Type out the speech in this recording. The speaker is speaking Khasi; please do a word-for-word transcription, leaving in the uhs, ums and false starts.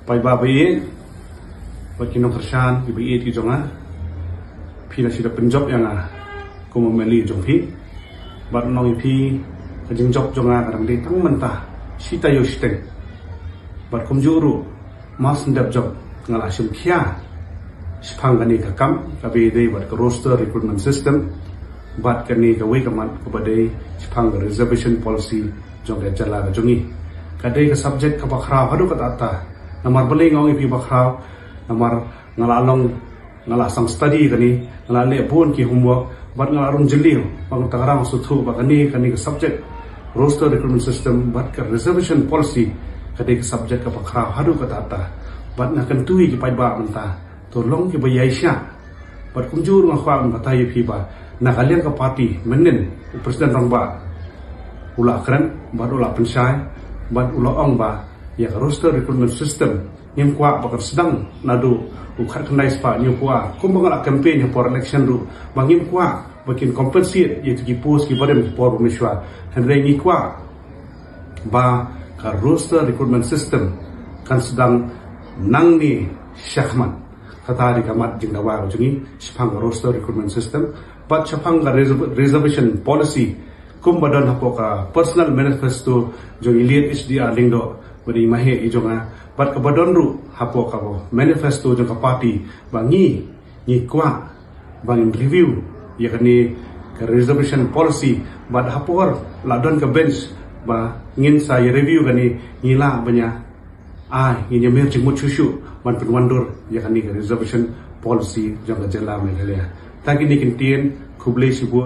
Paidbah ba ïeit, bad ki nongkyrshan kiba ïeit ki jong nga, phi la shu da pynjop ïa nga kum u M L A jong phi. Bad ngan ong ïa phi, ka jingjop jong nga ka dang dei tang mynta shi taïew shiteng. Bad kumjuh ruh, mar shen dep jop nga la shim khia shaphang kane ka kam kaba ïadei bad ka roster recruitment system, bad kane kawei ka mat kaba dei shaphang ka reservation policy jong ka jylla ka jong ngi. Ka dei ka subject kaba khraw haduh katta katta. Namar balei nga ong ïa phi ba khraw? Namar nga la long, nga la sdang study kane, nga la leh bun ki homework, bad nga la rung jylliew, bad nga tang rang sngewthuh ba kane, kane ka subject, roster recruitment system bad ka reservation policy, ka dei ka subject kaba khraw haduh katta katta. Bad nga kyntu ïa ki paidbah mynta, to long kiba ïaishah. Bad kumjuh ruh nga kwah ban batai ïa phi ba na ka liang ka party mynnin, u President Rangbah u la kren bad u la pynshai bad u la ong ba ïa ka roster recruitment system ngim kwah ba kan sdang naduh u khatkhyndai spah hynñiewphew ar, kumba nga la campaign ha por election ruh, ba ngim kwah ba kin compensate ïa ki post kiba rim ha por ba mynshuwa. Hynrei ngi kwah ba ka roster recruitment system kan sdang nangne shakhmat. Kata dei ka mat jingdawa ka jong ngi shaphang ka roster recruitment system bad shaphang ka reserv-, reservation policy, kumba don hapoh ka personal manifesto jong i Late H D R Lyngdoh, ba dei i maheh i jong nga, bad kaba don ruh hapoh ka manifesto jong ka party, ba ngi, ngi kwah ba ngin review ïa kane ka reservation policy. Bad ha por la don ka bench ba ngin sa ïa review kane, ngi lah ban ïa, ai, ngin ïa mih jingmut shuh shuh ban pynwandur ïa kane ka reservation policy jong ka jylla Meghalaya. Tang kine ki ktien, khublei shibun.